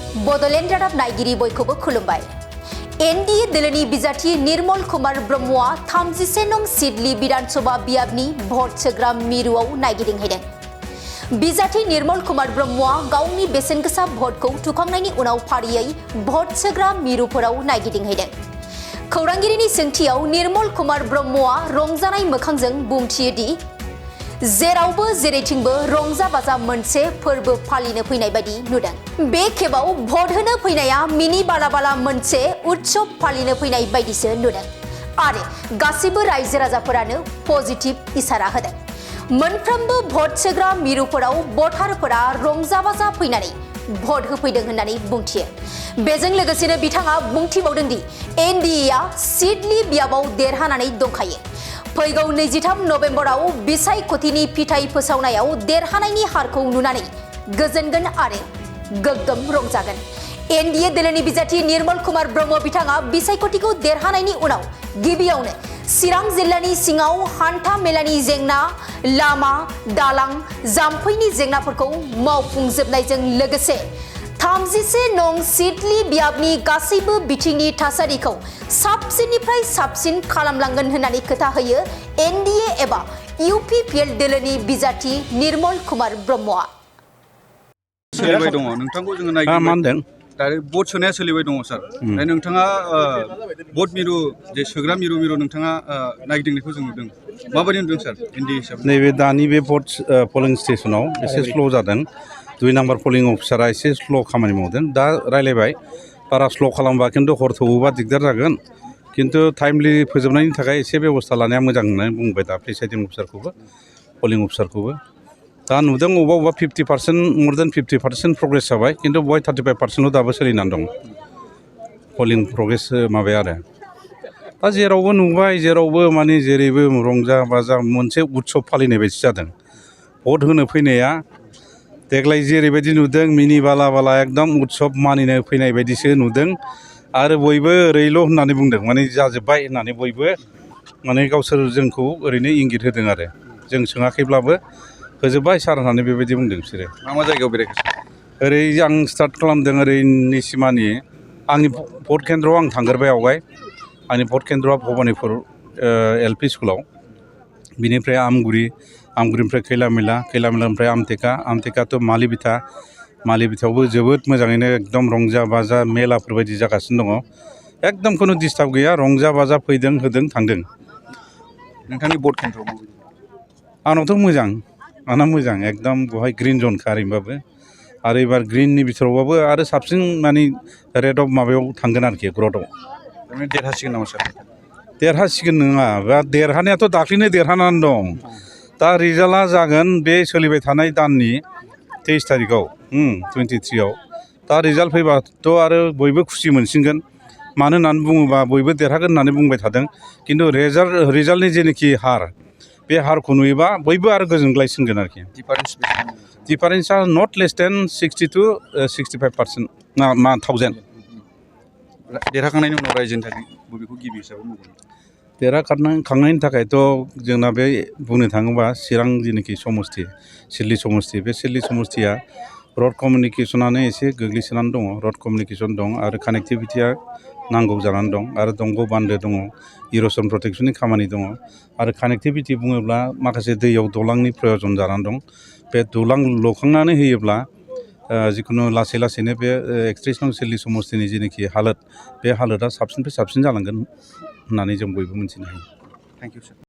बड'लेण्ड रादाब नायगिरि बयखौबो खुलुमबाय। एनडीए दोलोनि बिजाथि निर्मल कुमार ब्रह्मआ 31 नं सिडली विधानसभा बियाबनि भट सोग्रा मिरुआव नायगिदिंहैदों। बिजाथि निर्मल कुमार ब्रह्मआ गावनि बेसेनगोसा भटखौ थुखांनायनि उनाव फारियै भट सोग्रा मिरुफोराव नायगिदिंहैदों। खौरांगिरिनि सोंथियाव निर्मल कुमार ब्रह्मआ रंजानाय मोखांजों बुंथियो दि जेरावबो जेरैथिंबो रंजा बाजा मोनसे फोरबो फालिनो फैनाय बायदि नुदों। बे खेबाव भट होनो फैनाया मिनि बाला बाला मोनसे उत्सव फालिनो फैनाय बायदिसो नुदों आरो गासैबो रायजो राजाफोरानो पजिटिभ इसारा होदों। मोनफ्रोमबो भट सोग्रा मिरुफोराव भटारफोरा रंजा बाजा फैनानै भट होफैदों होननानै बुंथियो। बेजों लोगोसेनो बिथाङा बुंथिबावदों दि एनडीएआ सिडली बियाबाव देरहानानै दंखायो। फैगौ 23 नबेम्बराव बिसायख'थिनि फिथाइ फोसावनायाव देरहानायनि हारखौ नुनानै गोजोनगोन आरो गोग्गोम रंजागोन। एनडीए दोलोनि बिजाथि निर्मल कुमार ब्रह्म बिथाङा बिसायख'थिखौ देरहानायनि उनाव गिबियावनो चिरां जिल्लानि सिङाव हान्था मेलानि जेंना, लामा, दालां, जाम्फैनि जेंनाफोरखौ मावफुंजोबनायजों लोगोसे 31 नं सिडली बियाबनि गासैबो बिथिंनि थासारिखौ साबसिननिफ्राय साबसिन खालामलांगोन होननानै खोथा होयो एनडीए एबा यूपीपीएल दोलोनि बिजाथि निर्मल कुमार ब्रह्मआ। सोलिबाय दङ नोंथांखौ जोङो नायगिरदों दा भट सोनाया सोलिबाय दङ सार। दा नोंथाङा भट मिरु जे सोग्रा मिरु नोंथाङा नायगिदिंनायखौ जों नुदों माबायदि नुदों सार एनडीए हिसाबै? नैबे दानि बे भट पलिं स्टेशनाव एसे स्ल' जादों। 2 नाम्बार पलिं अफिसारा एसे स्ल' खामानि मावदों। दा रायलायबाय बारा स्ल' खालामबा खिन्थु हर थौबा दिगदार जागोन, खिन्थु टाइमलि फोजोबनायनि थाखाय एसे बेबस्था लानाया मोजां होननानै बुंबाय दा प्रिसाइडिं अफिसारखौबो पलिं अफिसारखौबो। दा नुदों अबेबा 50% मर देन 50% प्रग्रेस जाबाय, खिन्थु बय 35%ल' दाबो सोलिनानै दं पलिं प्रग्रेस माबाया आरो। दा जेरावबो नुबाय जेरावबो माने जेरैबो रंजा बाजा मोनसे उत्सव फालिनाय बायदि जादों। भट होनो फैनाया देग्लाय जेरैबायदि नुदों मिनि बाला बाला एकदम उत्सव मानिनो फैनाय बायदिसो नुदों आरो बयबो ओरैल' होननानै बुंदों, माने जाजोब्बाय होननानै बयबो माने गावसोर जोंखौ ओरैनो इंगित होदों आरो जों सोङाखैब्लाबो होजोब्बाय सार होननानै बेबायदि बुंदों बिसोरो। मा जायगायाव बेरायखो? ओरै आं स्टार्ट खालामदों ओरै निसिमानि आंनि भट केन्द्रआव आं थांग्रोबाय आवगाय। आंनि भट केन्द्रआ भबानिपुर एलपि स्कुलाव, बिनिफ्राय आमगुरिनिफ्राय खैलामैलानिफ्राय आमटेका टु मालिबिथायावबो जोबोद मोजाङैनो एकदम रंजा बाजा मेलाफोर बायदि जागासिनो दङ। एकदम खुनु डिस्टार्ब गैया, रंजा बाजा फैदों होदों थांदों। नोंथांनि भट केन्द्रआव माबायदि? आंनावथ' मोजां एकदम बेवहाय ग्रिन जनखा ओरैनोबाबो, आरो एबार ग्रिननि बिथोरावबाबो आरो साबसिन माने रेड अफ माबायाव थांगोन आरोखि ग्रथआव। देरहासिगोन नामा सार? देरहासिगोन नङा, देरहानायाथ' दाख्लैनो देरहानानै दं। दा रिजाल्टआ जागोन बे सोलिबाय थानाय दाननि 23 तारिखआव 23आव। दा रिजाल्ट फैबाथ' आरो बयबो खुसि मोनसिनगोन। मानो होननानै बुङोबा बयबो देरहागोन होननानै बुंबाय थादों, खिन्थु रिजाल्टनि जेनोखि हार, बे हारखौ नुयोबा बयबो आरो गोजोनग्लायसिनगोन आरोखि। डिफारेन्सआ नट लेस देन 60 to 65% ना 1000। देरहाखांनायनि उनाव रायजोनि थाखाय बबेखौ गिबि हिसाबै मावगोन? देरहाखांनायनि थाखायथ' जोंना बे बुंनो थाङोबा चिरां जेनोखि समस्ति सिडली समस्ति, बे सिडली समस्तिया रड कमिउनिकेसनानो एसे गोग्लैसोनानै दङ। रड कमिउनिकेसन दं आरो कानेक्टिभिटिया नांगौ जानानै दं, आरो दंग' बान्दो दङ, इर'सन प्रटेक्सननि खामानि दङ, आरो कानेक्टिभिटि बुङोब्ला माखासे दैयाव दलांनि प्रयजन जानानै दं। बे दलां लुखांनानै होयोब्ला जिखुनु लासैनो बे 31 नं सिडली समस्तिनि जेनोखि हालोद, बे हालोदा साबसिननिफ्राय साबसिन जालांगोन होननानै जों बयबो मिथिनो हायो। Thank you sir.